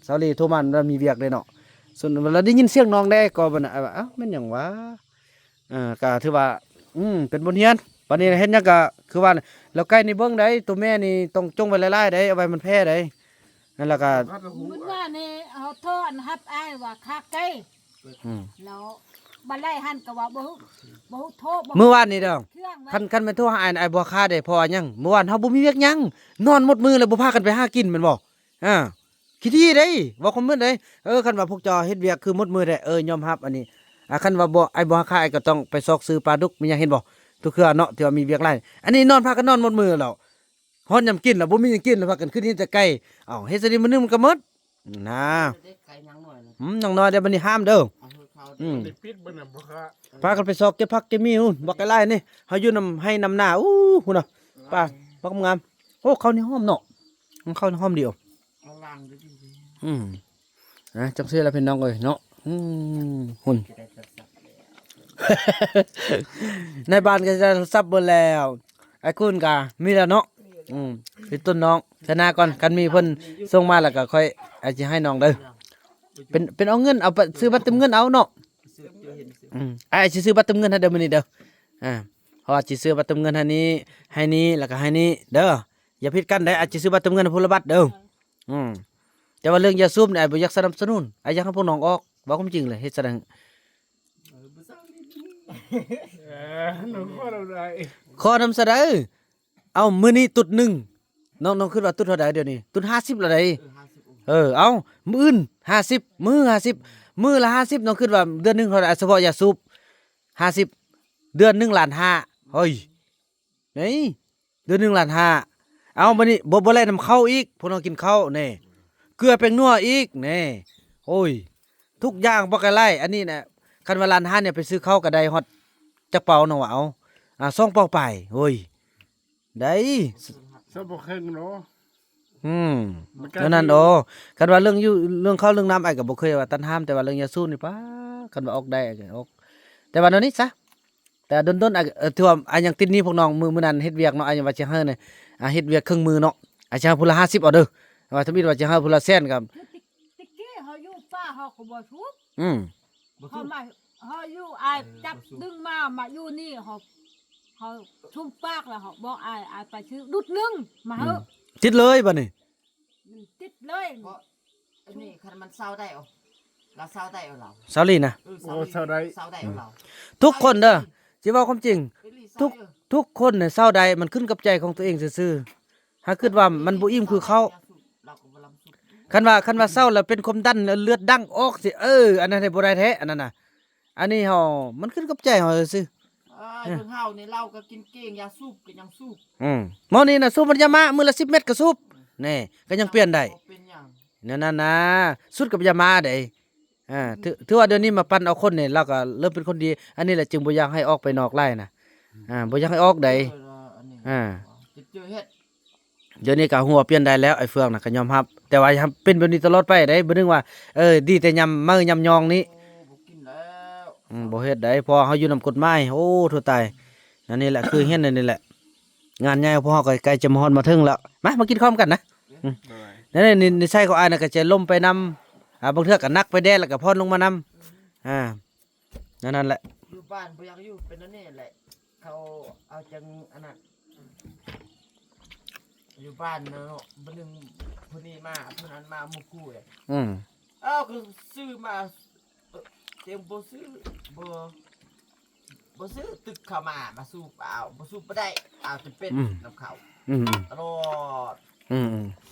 ສາວລີໂທມາ ມັນມີວຽກເດ້ເນາະ ສ່ວນ ລະໄດ້ຍິນສຽງນ້ອງແດ່ ກໍບັດນັ້ນ ອ້າຍວ່າ ອ້າວ ແມ່ນຫຍັງຫວາ? ເອີ ກໍຖືວ່າ ອືມ ເປັນບົດຮຽນ. ບັດນີ້ເຮັດຫຍັງກໍຄືວ່າ ແລ້ວໄກ່ນີ້ເບິ່ງໄດ໋ ໂຕແມ່ນີ້ຕ້ອງຈົ່ງໄວ້ຫຼາຍໆໄດ໋ ເອົາໄວ້ມັນແຜ່ໄດ໋. ນັ້ນລະກໍ ມື້ວານນີ້ເຮົາໂທອັນຮັບອ້າຍວ່າຄາໄກ່ ອືມ ແລ້ວບັດໄລ່ຫັ້ນກໍວ່າບໍ່ ບໍ່ໂທ ບໍ່ ມື້ວານນີ້ດອກ ເຄື່ອງໄວ້ ຄັນ ຄັນແມ່ນໂທຫາອ້າຍ ອ້າຍບໍ່ຄາເດ້ ເພາະວ່າຫຍັງ? ມື້ວານເຮົາບໍ່ມີວຽກຫຍັງ ນອນໝົດມື້ ແລ້ວບໍ່ພາກັນໄປຫາກິນແມ່ນບໍ່? ອ່າ ຂີ້ຖີ່ເດ້ ເວົ້າຄວາມໝົດເດ້. ເອີ ຄັນວ່າພວກເຈົ້າເຮັດວຽກຄືໝົດມື້ແທ້ ເອີ ຍອມຮັບອັນນີ້. ອ່າ ຄັນວ່າບໍ່ ອ້າຍບໍ່ຮັກຂາຍ ອ້າຍກໍຕ້ອງໄປຊອກຊື້ປາດຸກ ມີຫຍັງເຫັນບໍ່? ທຸກເທື່ອເນາະ ທີ່ວ່າມີວຽກຫຼາຍ ອັນນີ້ນອນ ພາກັນນອນໝົດມື້ແລ້ວ ຮອດຍາມກິນແລ້ວ ບໍ່ມີຫຍັງກິນແລ້ວ ພາກັນຄືໄດ້ຍິນແຕ່ໄກ່. ເອົ້າ ເຮັດຊະນີ້ມື້ໜຶ່ງມັນກໍໝົດນະ. ໄກ່ຫຍັງນ້ອຍນະ ອືມ ຫຍັງນ້ອຍເດ້ ບັດນີ້ຫ້າມເດີ. ອືມ ໄດ້ປິດເບິ່ງນະບໍ່ຄະ ພາກັນໄປຊອກເກັບຜັກເກັບໝີ່ພຸ້ນ ບັກໄກ່ຫຼາຍນີ້. ເຮົາຢູ່ນຳໄຮ່ນຳນາ ອູ້ ພຸ້ນນະ ປ່າບັກງາມ. ໂອ້ ເຂົ້ານີ້ຫອມເນາະ ເຂົ້ານີ້ຫອມດີ. ອືມ ອ່າ ຈັ່ງຊີ້ລະພີ່ນ້ອງເອີຍເນາະ. ອືມ ຫຸ່ນ ນາຍບ້ານກໍໄດ້ໂທລະສັບເບິດແລ້ວ ໄອ້ຄຸນກໍມີແລ້ວເນາະ. ອືມ ຕິດຕົ້ນນ້ອງຊະນາກ່ອນ ຄັນມີເພິ່ນສົ່ງມາແລ້ວກໍຄ່ອຍ ອ້າຍຊິໃຫ້ນ້ອງເດີ. ເປັນ ເປັນເອົາເງິນ ເອົາໄປຊື້ບັດເຕີມເງິນເອົາເນາະ. ອືມ ອ້າຍຊິຊື້ບັດເຕີມເງິນໃຫ້ເດີມື້ນີ້ເດີ. ອ່າ ເພາະວ່າຊິຊື້ບັດເຕີມເງິນໃຫ້ນີ້ ໃຫ້ນີ້ ແລ້ວກໍໃຫ້ນີ້ເດີ. ຢ່າຜິດກັນເດີ ອ້າຍຊິຊື້ບັດເຕີມເງິນໃຫ້ຜູ້ລະບັດເດີ. ອືມ ແຕ່ວ່າເລື່ອງຢາສູບນີ້ ອ້າຍບໍ່ຢາກສະໜັບສະໜູນ ອ້າຍຢາກໃຫ້ພວກນ້ອງອອກ ເວົ້າຄວາມຈິງເລີຍ. ເຮັດຈັ່ງໃດ? ເອີ ນ້ອງຂໍນຳໄດ້ ຂໍນຳຊະໃດ? ເອົ້າ ມື້ນີ້ຕຸດໜຶ່ງ ນ້ອງ ນ້ອງຄິດວ່າຕຸດເທົ່າໃດດຽວນີ້? ຕຸດຫ້າສິບແລ້ວໃດ໋. ເອີ ຫ້າສິບ ເອີ ເອົ້າ ມື້ອື່ນຫ້າສິບ ມື້ຫ້າສິບ ມື້ລະຫ້າສິບ ນ້ອງຄິດວ່າເດືອນໜຶ່ງເທົ່າໃດ? ສະເພາະຢາສູບຫ້າສິບ ເດືອນໜຶ່ງລ້ານຫ້າ. ເຮີ້ຍ ນີ້ ເດືອນໜຶ່ງລ້ານຫ້າ. ເອົ້າ ບັດນີ້ບໍ່ ບໍ່ໄລ່ນຳເຂົ້າອີກ ພວກນ້ອງກິນເຂົ້າແນ່ ເກືອແປ້ງນົວອີກແນ່. ໂອ້ຍ ທຸກຢ່າງບໍ່ກະໄລ່. ອັນນີ້ນະ ຄັນວ່າລ້ານຫ້ານີ້ໄປຊື້ເຂົ້າກໍໄດ້ຮອດຈັກເປົານ້ອງວ່າ? ເອົາ ອ່າ ສອງເປົາປາຍ. ໂອ້ຍ ໄດ້ ສະບໍ່ເຄິ່ງເນາະ. ອືມ ມັນກະ ເທົ່ານັ້ນ ດີ ດອກ. ຄັນວ່າເລື່ອງຢູ່ ເລື່ອງເຂົ້າເລື່ອງນ້ຳ ອ້າຍກໍບໍ່ເຄີຍວ່າຕັດຫ້າມ ແຕ່ວ່າເລື່ອງຢາສູບນີ້ ປ້າ ຄັນວ່າອອກໄດ້ ອ້າຍກໍອອກ. ແຕ່ວ່າແນວນີ້ຊະ ແຕ່ດົນໆ ອ້າຍ ເອີ ຖືວ່າອ້າຍຍັງຕິດໜີ້ພວກນ້ອງ. ມື້ ມື້ນັ້ນເຮັດວຽກເນາະ ອ້າຍວ່າຊິໃຫ້ນີ້ ອ່າ ເຮັດວຽກເຄື່ອງມືເນາະ ອ້າຍຊິໃຫ້ຜູ້ລະຫ້າສິບເອົາເດີ. ວ່າທຳອິດວ່າຊິໃຫ້ຜູ້ລະແສນກໍ ຄືຕິ ຕິກີ້ເຮົາຢູ່ປ່າເຮົາກໍບໍ່ສູບ. ອືມ ບໍ່ສູບ ເຮົາມາ ເຮົາຢູ່ ອ້າຍ ເອີ ຈັບ ບໍ່ສູບ ດຶງມາ ມາຢູ່ນີ້ ເຮົາ ເຮົາຊຸມປາກແລ້ວ ເຮົາບອກອ້າຍ ອ້າຍໄປຊື້ດຸດໜຶ່ງມາເຮີ້. ອືມ ຕິດເລີຍບັດນີ້ ອືມ ຕິດເລີຍ. ເພາະອັນນີ້ຄັນມັນເຊົາໄດ້ເອົາ ລາວເຊົາໄດ້ເອົາລາວ ສາວລີນະ. ເອີ ໂອ້ ເຊົາໄດ້ ເຊົາໄດ້ເອົາລາວ. ອືມ ທຸກຄົນເດີ ຊິເວົ້າຄວາມຈິງ ເອີ ທຸກ ເຊົາໄດ້ເອີ ທຸກຄົນນີ້ເຊົາໄດ້ ມັນຂຶ້ນກັບໃຈຂອງຕົວເອງຊື່ໆ. ຫາຄິດວ່າມັນບໍ່ອີ່ມຄືເຂົາ. ລາວກໍບໍ່ລຳສຸດ. ຄັນວ່າ ຄັນວ່າເຊົາແລ້ວເປັນຄວາມດັນ ເລືອດດັງອອກຊິ ເອີ ອັນນັ້ນໃຫ້ບໍ່ໄດ້ແທ້ ອັນນັ້ນນະ. ອັນນີ້ເຮົາ ມັນຂຶ້ນກັບໃຈເຮົາຊື່ໆ. ເອີຍ ເອີ ເບິ່ງເຮົານີ້ ເຫຼົ້າກໍກິນເກັ່ງ ຢາສູບກໍຍັງສູບ. ອືມ ໝໍນີ້ນະ ສູບມັນຢາມ້າ ມື້ລະສິບເມັດກໍສູບ. ແນ່ ກໍຍັງປ່ຽນໄດ້ ບໍ່ເປັນຫຍັງ ແນວນັ້ນນະ. ສູບກັບຢາມ້າໃດ. ອ່າ ຖື ຖືວ່າດຽວນີ້ມາປັ່ນເອົາຄົນນີ້ ລາວກໍເລີ່ມເປັນຄົນດີ. ອັນນີ້ແຫຼະຈຶ່ງບໍ່ຢາກໃຫ້ອອກໄປນອກຫຼາຍນະ. ອ່າ ບໍ່ຢາກໃຫ້ອອກໃດ. ເອີ ອັນນີ້ ອ່າ ເຈີເຮັດ ດຽວນີ້ກໍຫົວປ່ຽນໄດ້ແລ້ວ ໄອ້ເຟືອງນະ ກໍຍອມຮັບ. ແຕ່ວ່າຢ່າເປັນແບບນີ້ຕະຫຼອດໄປເດ້ ບໍ່ນຶກວ່າ ເອີ ດີແຕ່ຍາມເມົາຍາມຍອງນີ້. ໂອ້ ບໍ່ກິນແລ້ວ. ອືມ ບໍ່ເຮັດໄດ້ ເພາະເຮົາຢູ່ນຳກົດໝາຍ. ໂອ້ ໂທ້ຕາຍ ນັ້ນນີ້ແຫຼະ ຄືຮຽນ ນັ້ນນີ້ແຫຼະ ງານໃຫຍ່ຂອງພວກເຮົາກໍໃກ້ຈະມາຮອດມາເຖິງແລ້ວ. ມາ ມາກິນຂ້າວນຳກັນນະ. ອືມ ອືມ ນັ້ນນີ້ ນິ ນິໄສຂອງອ້າຍນະ ກໍຈະລົມໄປນຳ ອ່າ ບາງເທື່ອກໍໜັກໄປແດ່ ແລ້ວກໍຜ່ອນລົງມານຳ. ອ່າ ນັ້ນ ນັ້ນແຫຼະ ຢູ່ບ້ານບໍ່ຢາກຢູ່ ເປັນອັນນີ້ແຫຼະ ເຂົາເອົາຈັ່ງອັນນັ້ນ. ຢູ່ບ້ານເນາະ ມື້ໜຶ່ງຜູ້ນີ້ມາ ຜູ້ນັ້ນມາ ໝູ່ຄູ່ເດ້. ອືມ ເອົາ ກໍຊື້ມາ ເອີ ເຕັມບໍ່ຊື້ ບໍ່ ບໍ່ຊື້ຕຶກເຂົ້າມາ ມາສູບເອົາ ບໍ່ສູບບໍ່ໄດ້ ເອົາຈຳເປັນ ອືມ ນຳເຂົາ ອືມ ຕະຫຼອດ. ອືມ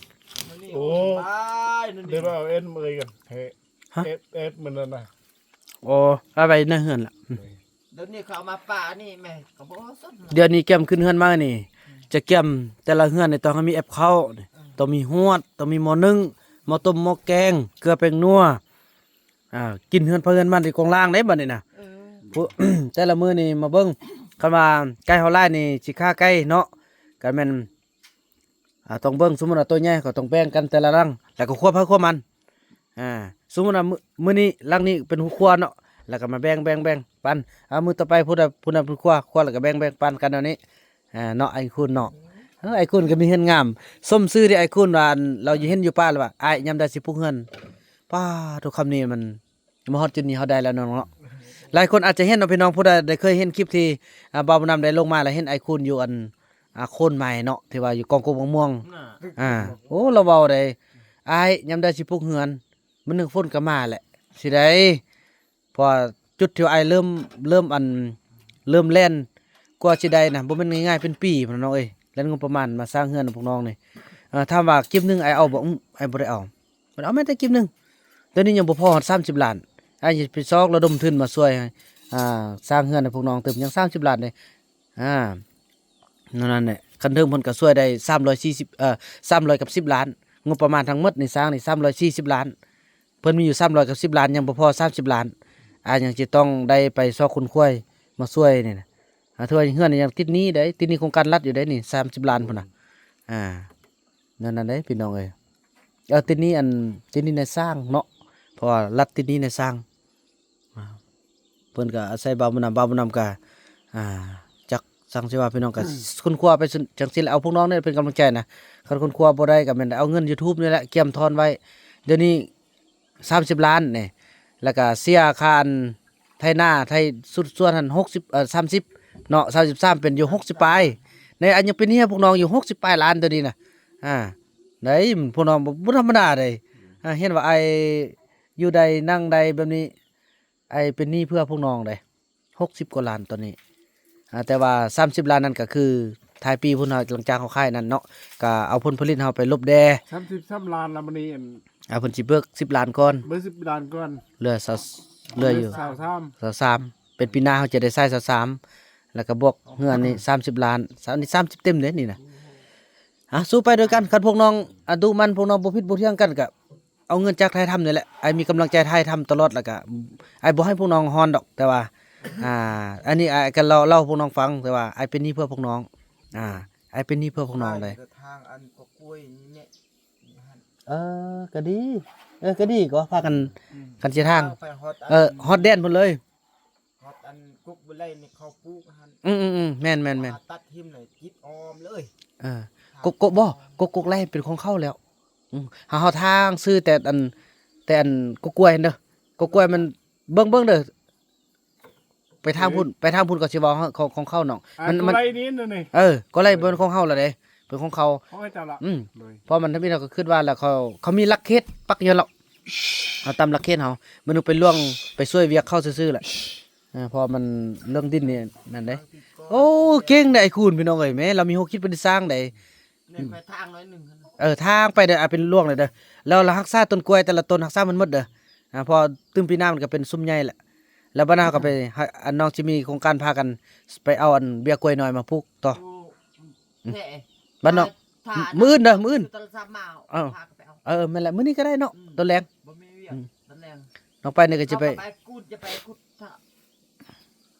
ມື້ນີ້ ໂອ້ ສະບາຍ ມື້ນີ້ ໄດ້ມາເອົາເອັນເອີຍກັນ ເຮັດ ຮະ ເອັດ ເອັດ ມື້ນັ້ນນະ. ໂອ້ ເອົາໄວ້ໃນເຮືອນລະ. ອືມ ດຽວນີ້ເຂົາເອົາມາປະນີ້ແມ່ກໍບໍ່ສົນ. ດຽວນີ້ກຽມຂຶ້ນເຮືອນໃໝ່ນີ້ ອືມ ຈະກຽມແຕ່ລະເຮືອນນີ້ຕ້ອງໃຫ້ມີແອັບເຂົ້ານີ້ ອືມ ຕ້ອງມີຮວດ ຕ້ອງມີໝໍ້ໜຶ້ງ ໝໍ້ຕົ້ມ ໝໍ້ແກງ ເກືອແປ້ງນົວ ອ່າ ກິນເຮືອນໃຜເຮືອນມັນ ທີ່ກອງລ່າງເດ້ບັດນີ້ນະ. ເອີ ຜູ້ ແຕ່ລະມື້ນີ້ມາເບິ່ງ ຄັນວ່າໄກ່ເຮົາຫຼາຍນີ້ຊິຄາໄກ່ເນາະ ກໍແມ່ນ ອ່າ ຕ້ອງເບິ່ງ ສົມມຸດວ່າໂຕໃຫຍ່ກໍຕ້ອງແບ່ງກັນແຕ່ລະຫຼັງ ແລ້ວກໍຄົວໃຜຄົວມັນ. ອ່າ ສົມມຸດວ່າມື້ ມື້ນີ້ຫຼັງນີ້ເປັນຜູ້ຄົວເນາະ ແລ້ວກໍມາແບ່ງ ແບ່ງ ແບ່ງປັນ ອ່າ ມື້ຕໍ່ໄປຜູ້ໃດຜູ້ນັ້ນເປັນຄົວ ຄົວແລ້ວກໍແບ່ງ ແບ່ງປັນກັນແນວນີ້ ອ່າ ເນາະ ອ້າຍຄູນເນາະ. ເອີ ອ້າຍຄູນກໍມີເຮືອນງາມ ສົມຊື່ເດ້ ອ້າຍຄູນວ່າ ອັນ ລາວຢູ່ເຫັນຢູ່ປ່າ ລະວ່າ ອ້າຍ ຍາມໃດຊິປຸກເຮືອນ. ປ້າໂທ້ ຄຳນີ້ມັນ ມາຮອດຈຸດນີ້ເຮົາໄດ້ແລ້ວເນາະ ເນາະ. ຫຼາຍຄົນອາດຈະເຫັນເນາະ ພີ່ນ້ອງ ຜູ້ໃດໄດ້ເຄີຍເຫັນຄລິບທີ່ ອ່າ ບ່າວບຸນນຳໄດ້ລົງມາ ແລ້ວເຫັນອ້າຍຄູນຢູ່ອັນ ອ່າ ໂຄນໄມ້ເນາະ ທີ່ວ່າຢູ່ກອງກົກໝາກມ່ວງ. ອ່າ ໂອ້ ລາວເວົ້າໄດ້ ອ້າຍ ຍາມໃດຊິປຸກເຮືອນ? ມື້ໜຶ່ງຝົນກໍມາແຫຼະ ຊິໄດ້ ເພາະວ່າຈຸດທີ່ອ້າຍເລີ່ມ ເລີ່ມອັນ ເລີ່ມແລ່ນ ກວ່າຊິໄດ້ນະ ບໍ່ແມ່ນງ່າຍໆ ເປັນປີພຸ້ນເນາະເອີຍ ແລ່ນງົບປະມານມາສ້າງເຮືອນໃຫ້ພວກນ້ອງນີ້. ເອີ ຖາມວ່າກິບໜຶ່ງອ້າຍເອົາບໍ່? ອື ອ້າຍບໍ່ໄດ້ເອົາ ມັນເອົາແມ່ນແຕ່ກິບໜຶ່ງ. ຕອນນີ້ຍັງບໍ່ພໍຮອດສາມສິບລ້ານ ອ້າຍຊິໄປຊອກລະດົມທຶນມາຊ່ວຍ ອ່າ ສ້າງເຮືອນໃຫ້ພວກນ້ອງຕື່ມ ຍັງສາມສິບລ້ານເດ້. ອ່າ ນັ້ນແຫຼະ ຄັນເທິງເພິ່ນກໍຊ່ວຍໄດ້ສາມຮ້ອຍສີ່ສິບ ເອີ ສາມຮ້ອຍກັບສິບລ້ານ ງົບປະມານທັງໝົດນີ້ສ້າງນີ້ສາມຮ້ອຍສີ່ສິບລ້ານ ເພິ່ນມີຢູ່ສາມຮ້ອຍກັບສິບລ້ານ ຍັງບໍ່ພໍສາມສິບລ້ານ ອາ ຍັງຈະຕ້ອງໄດ້ໄປຊອກຂົນຂວາຍມາຊ່ວຍນີ້ນະ. ອາ ຖືວ່າເຮືອນນີ້ຍັງຕິດໜີ້ເດ້ ຕິດໜີ້ໂຄງການລັດຢູ່ເດ້ນີ້ ສາມສິບລ້ານພຸ້ນນະ. ອາ ນັ້ນ ນັ້ນເດ້ພີ່ນ້ອງເອີຍ ເອີ ຕິດໜີ້ອັນ ຕິດໜີ້ນາຍຊ່າງເນາະ ເພາະວ່າລັດຕິດໜີ້ນາຍຊ່າງ. ອ່າ ເພິ່ນກໍອາໄສບ່າວບຸນນຳ ບ່າວບຸນນຳກໍ ອ່າ ຈັກ ຈັ່ງຊິວ່າ ພີ່ນ້ອງກໍ ອືມ ຄົ້ນຄວ້າໄປ ຈັ່ງຊີ້ແຫຼະ ເອົາພວກນ້ອງນີ້ເປັນກຳລັງໃຈນະ. ຄັນຄົ້ນຄວ້າບໍ່ໄດ້ກໍແມ່ນເອົາເງິນຢູທູບນີ້ແຫຼະກຽມທອນໄວ້ ດຽວນີ້ສາມສິບລ້ານນີ້ ແລ້ວກໍເສຍຄ່າອັນໄຖນາ ໄຖສວນຫັ້ນ ຫົກສິບ ເອີ ສາມສິບເນາະ ສາມສິບສາມ ເປັນຢູ່ຫົກສິບປາຍ ໃນອັນຍັງເປັນເຫຍພວກນ້ອງຢູ່ຫົກສິບປາຍລ້ານ ໂຕນີ້ນະ. ອ່າ ໄດ້ ພວກນ້ອງບໍ່ ບໍ່ທຳມະດາເດ້. ອ່າ ເຫັນວ່າອ້າຍຢູ່ໄດ້ ນັ່ງໄດ້ແບບນີ້ ອ້າຍເປັນໜີ້ເພື່ອພວກນ້ອງເດ້ ຫົກສິບກວ່າລ້ານຕອນນີ້. ອ່າ ແຕ່ວ່າສາມສິບລ້ານນັ້ນກໍຄືທ້າຍປີພຸ້ນ ເຮົາ ຫຼັງຈາກເຮົາຂາຍນັ້ນເນາະ ກໍເອົາຜົນຜະລິດເຮົາໄປລົບແດ່ ສາມສິບສາມລ້ານລະ. ມື້ນີ້ອັນ ອ່າ ເພິ່ນຊິເບີກສິບລ້ານກ່ອນ ເບີກສິບລ້ານກ່ອນ ເຫຼືອຊາວ ເຫຼືອຢູ່ຊາວສາມ ຊາວສາມ ເປັນປີໜ້າເຮົາຈະໄດ້ໃຊ້ຊາວສາມ ແລ້ວກໍບວກເຮືອນນີ້ສາມສິບລ້ານ ອັນນີ້ສາມສິບເຕັມເດ້ນີ້ນະ. ອ່າ ສູ້ໄປດ້ວຍກັນ ຄັນພວກນ້ອງ ອ່າ ດຸໝັ່ນ ພວກນ້ອງບໍ່ຜິດບໍ່ຖຽງກັນກໍ ເອົາເງິນຈາກຖ່າຍທຳນີ້ແຫຼະ ອ້າຍມີກຳລັງໃຈຖ່າຍທຳຕະຫຼອດ ແລ້ວກະອ້າຍບໍ່ໃຫ້ພວກນ້ອງຮ້ອນດອກ ແຕ່ວ່າ ອ່າ ອັນນີ້ອ້າຍກະເລົ່າ ເລົ່າໃຫ້ພວກນ້ອງຟັງ ແຕ່ວ່າອ້າຍເປັນໜີ້ເພື່ອພວກນ້ອງ ອ່າ ອ້າຍເປັນໜີ້ເພື່ອພວກນ້ອງເດ້. ທາງອັນກໍກ້ວຍນີ້ແຫຼະ ເອີ ກະດີ ເອີ ກະດີກໍພາກັນ ອືມ ກັນຊິທາງ ໄປຮອດອັນ ເອີ ຮອດແດນພຸ້ນເລີຍ ຮອດອັນກົກບໍ່ໄຫຼນີ້ເຂົາປູກຫັ້ນ ອືມໆໆ ແມ່ນໆໆ ຕັດຖິ້ມເລີຍ ຈິດອ້ອມເລີຍ ເອີ ກົກ ກົກບໍ່ ກົກ ກົກໄຫຼເປັນຂອງເຂົາແລ້ວ. ອືມ ເຮົາ ເຮົາທາງຊື້ແຕ່ອັນ ແຕ່ອັນກົກກ້ວຍຫັ້ນເດີ ກົກກ້ວຍມັນ ເບິ່ງ ເບິ່ງເດີ ໄປທາງພຸ້ນ ໄປທາງພຸ້ນກໍຊິເວົ້າຂອງ ຂອງເຂົາເນາະ ມັນ ມັນ ໄລນີ້ ເອີ ກໍໄລບໍ່ແມ່ນຂອງເຮົາລະເດ້ ເປັນຂອງເຂົາ ຂອງເຂົາເຈົ້າລະ ອືມ ເພາະມັນທຳອິດເຮົາກໍຄິດວ່າລະ ເຂົາ ເຂົາມີຫຼັກເຂດປັກຢູ່ແລ້ວ ເຮົາຕາມຫຼັກເຂດເຮົາ ມັນໄປລ່ວງໄປຊ່ວຍວຽກເຂົາຊື່ໆລະ ເອີ ເພາະມັນເລື່ອງດິນນີ້ນັ້ນເດ້. ໂອ້ ເກັ່ງເດ້ອ້າຍຄູນ ພີ່ນ້ອງເອີຍ ແມ້ລາວມີຫົວຄິດເປັນສ້າງໃດ ແມ່ນໄປທາງໜ້ອຍໜຶ່ງ ເອີ ທາງໄປເດີ ເອົາເປັນລ່ວງເລີຍເດີ ແລ້ວ ແລ້ວຮັກສາຕົ້ນກ້ວຍແຕ່ລະຕົ້ນ ຮັກສາມັນໝົດເດີ ອ່າ ເພາະຕື່ມປີໜ້າມັນກໍເປັນຊຸມໃຫຍ່ແຫຼະ ແລ້ວບັດນັ້ນເຮົາກໍໄປ ອືມ ອັນນ້ອງຊິມີໂຄງການພາກັນໄປເອົາອັນເບ້ຍກ້ວຍນ້ອຍມາປູກຕໍ່ ຢູ່ ອືມ ແທ້ ບ້ານນ້ອງ ຖ້າ ມື້ອື່ນເດີ ມື້ອື່ນ ຢູ່ຕະຫຼາດສາມມາ ເອີ ພາກັນໄປເອົາ ເອີ ແມ່ນແຫຼະ ມື້ນີ້ກໍໄດ້ເນາະ ອືມ ຕອນແລງ ບໍ່ມີວຽກ ອືມ ຕອນແລງ ນ້ອງໄປນີ້ກໍຈະໄປ ເຮົາກໍໄປຂຸດ ຈະໄປຂຸດ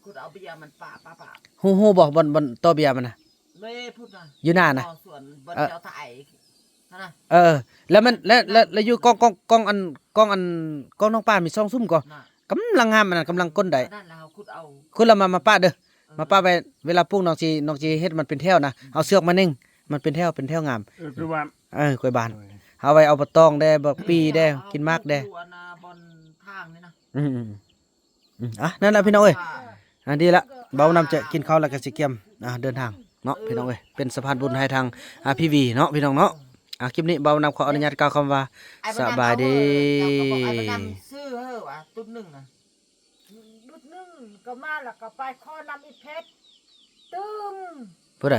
ຂຸດເອົາເບ້ຍມັນປະ ປະ ປະ ຮູ້ ຮູ້ບໍ່ ບ່ອນ ບ່ອນຕໍ່ເບ້ຍມັນນະ ເລີຍພຸ້ນນະ ຢູ່ໜ້ານະ ສວນບ່ອນ ເອີ ເຈົ້າຖ່າຍຫັ້ນນະ ເອີ ແລ້ວມັນ ແລ້ວ ແລ້ວ ແລ້ວຢູ່ກ້ອງ ກ້ອງ ກ້ອງອັນ ກ້ອງອັນ ກ້ອງນ້ອງປານມີສອງຊຸມກໍ ນະ ກຳລັງງາມ ອັນນັ້ນກຳລັງກົ້ນໄດ້ ອັນນັ້ນລະເຮົາຂຸດເອົາ ຂຸດແລ້ວມາ ມາປະເດີ ເອີ ມາປະໄວ້ ເວລາປູກນ້ອງຊິ ນ້ອງຊິເຮັດມັນເປັນແຖວນະ ອືມ ເອົາເຊືອກມາເນັ່ງ ມັນເປັນແຖວ ເປັນແຖວງາມ ເອີ ຄືວ່າ ເອີ ກ້ວຍບານ ໂດຍ ເຮົາໄວ້ເອົາປະຕອງແດ່ ບັກປີແດ່ ເອົາ ກິນໝາກແດ່ ຢູ່ອັນນະ ບ່ອນທາງນີ້ນະ ອືມ ອືມ ອືມ ອ່ະ ນັ້ນລະພີ່ນ້ອງເອີຍ ອ່າ ອ່າ ດີລະ ເບົານຳຈະກິນເຂົ້າແລ້ວກໍຊິກຽມ ອ່າ ເດີນທາງເນາະ ເອີ ພີ່ນ້ອງເອີຍ ເປັນສະພານບຸນໃຫ້ທາງ ອ່າ ພີວີເນາະ ພີ່ນ້ອງເນາະ ອ່າ ຄລິບນີ້ເບົານຳຂໍອະນຸຍາດກ່າວຄຳວ່າ ສະບາຍດີ ອ້າຍບຸນນຳ ອ້າຍບຸນນຳຊື້ເຮີວ່າ ຕຸດໜຶ່ງນະ ດຸດໜຶ່ງກໍມາແລ້ວກໍໄປຂໍນຳອີເພັດຕື່ມ ຜູ້ໃດ?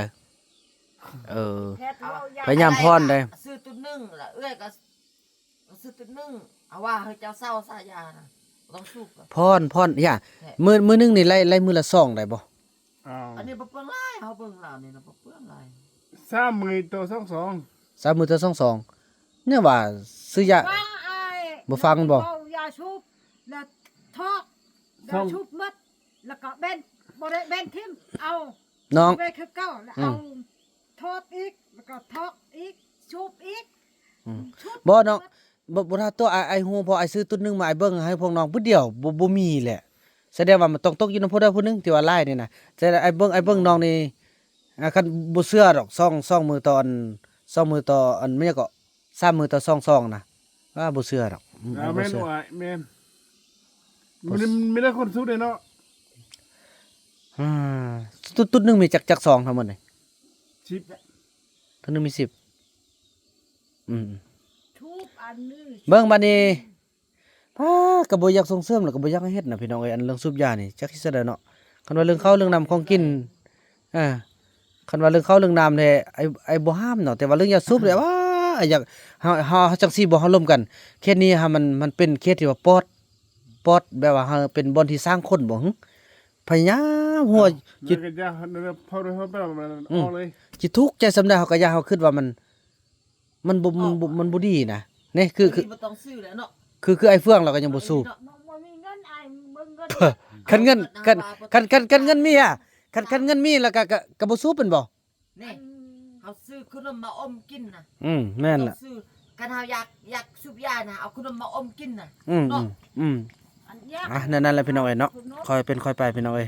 ເອີ ເພັດເວົ້າຢ່າງ ພະຍາຍາມພອນເດ້ ຊື້ຕຸດໜຶ່ງລະເອື້ອຍກໍ ຊື້ຕຸດໜຶ່ງ ເອົາວ່າໃຫ້ເຈົ້າເຊົ່າສາຢານະ ບໍ່ຕ້ອງສູບ ພອນ ພອນ ຢ່າ ແທ້ ມື້ ມື້ໜຶ່ງນີ້ໄລ່ ໄລ່ມື້ລະສອງໄດ້ບໍ່? ອ້າວ ອັນນີ້ບໍ່ເປືອງຫຼາຍ ເຮົາເບິ່ງລາວນີ້ນະ ບໍ່ເປືອງຫຼາຍ ສາມມື້ຕໍ່ສອງສອງ ສາມມື້ຕໍ່ສອງສອງ ແນວວ່າຊື້ຢາ ຟັງອ້າຍ ບໍ່ຟັງບໍ່ ເວົ້າຢາສູບ ແລ້ວຖອກ ຢາສູບໝົດ ແລ້ວກໍເບັນ ບໍ່ໄດ້ແບ່ງຖິ້ມ ເອົາ ນ້ອງ ໄວ້ຄືເກົ່າ ແລ້ວເອົາ ອືມ ທອດອີກ ແລ້ວກໍທອກອີກ ຊຸບອີກ ອືມ ຊຸບ ບໍ່ນ້ອງ ບໍ່ ບໍ່ຖ້າຕົວອ້າຍ ອ້າຍຮູ້ ເພາະອ້າຍຊື້ຕຸດໜຶ່ງມາ ອ້າຍເບິ່ງໃຫ້ພວກນ້ອງບຶດດຽວ ບໍ່ ບໍ່ມີແຫຼະ ສະແດງວ່າມັນຕ້ອງຕົກຢູ່ນຳຜູ້ໃດຜູ້ໜຶ່ງທີ່ວ່າຫຼາຍນີ້ນະ ແຕ່ອ້າຍເບິ່ງ ອ້າຍເບິ່ງນ້ອງນີ້ ອ່າ ຄັນບໍ່ເຊື່ອດອກ ສອງ ສອງມື້ຕໍ່ອັນ ສອງມື້ຕໍ່ອັນ ແມ່ນຫຍັງເກາະ ສາມມື້ຕໍ່ສອງຊອງນະ ວ່າບໍ່ເຊື່ອດອກ ອືມ ອ້າຍບໍ່ເຊື່ອ ແມ່ນ ມັນມີແຕ່ຄົນຊຸບເດ້ເນາະ ອ່າ ຕຸດ ຕຸດໜຶ່ງມີຈັກ ຈັກຊອງທັງໝົດນີ້ ສິບ ຕຸດໜຶ່ງມີສິບ ອືມ ເບິ່ງບາດນີ້ ປ້າ ກໍບໍ່ຢາກສົ່ງເສີມ ແລ້ວກໍບໍ່ຢາກໃຫ້ເຮັດນະພີ່ນ້ອງເອີຍ ອັນເລື່ອງສູບຢານີ້ ຈັກເຮັດຈັ່ງໃດເນາະ ຄັນວ່າເລື່ອງເຂົ້າເລື່ອງນ້ຳຂອງກິນ ອ່າ ຄັນວ່າເລື່ອງເຂົ້າເລື່ອງນ້ຳແທ້ ອ້າຍ ອ້າຍບໍ່ຫ້າມເນາະ ແຕ່ວ່າເລື່ອງຢາສູບນີ້ ອືມ ວ້າ ຢາກ ເຮົາ ເຮົາ ເຮົາຈັ່ງຊີ້ບໍ່ ເຮົາລົມກັນ ເຂດນີ້ຫາ ມັນ ມັນເປັນເຂດທີ່ວ່າປອດ ປອດ ແບບວ່າເຮົາເປັນບ່ອນທີ່ສ້າງຄົນບໍ່ ຫຶ ພະຍາຍາມຫົວ ອ່າ ຈິດ ແລ້ວກໍຢ່າ ເພາະ ເພາະ ເພາະ ອືມ ອອກເລີຍ ຈິດທຸກໃຈສ່ຳໃດ ເຮົາກໍຢ່າ ເຮົາຄິດວ່າມັນ ມັນບໍ່ ມັນບໍ່ ມັນບໍ່ດີນະ ນີ້ຄື ຄື ບໍ່ຕ້ອງຊື້ແລ້ວເນາະ ຄື ຄືອ້າຍເຟືອງລາວກໍຍັງບໍ່ສູບ ບໍ່ມີເງິນ ອ້າຍເບິ່ງເງິນ ຄັນເງິນ ຄັນ ຄັນ ຄັນ ຄັນເງິນມີອະ ຄັນ ຄັນເງິນມີແລ້ວກໍ ກໍ ກໍບໍ່ສູບແມ່ນບໍ່? ນີ້ ເຮົາຊື້ຂະໜົມມາອົມກິນນະ ອືມ ແມ່ນລະ ຕ້ອງຊື້ ຄັນເຮົາຢາກ ຢາກສູບຢານະ ເອົາຂະໜົມມາອົມກິນນະ ອືມ ເນາະ ອືມ ອັນເນີ້ຍ ອ່ະ ນັ້ນ ນັ້ນແຫຼະພີ່ນ້ອງເອີຍເນາະ ຄ່ອຍເປັນຄ່ອຍໄປພີ່ນ້ອງເອີຍ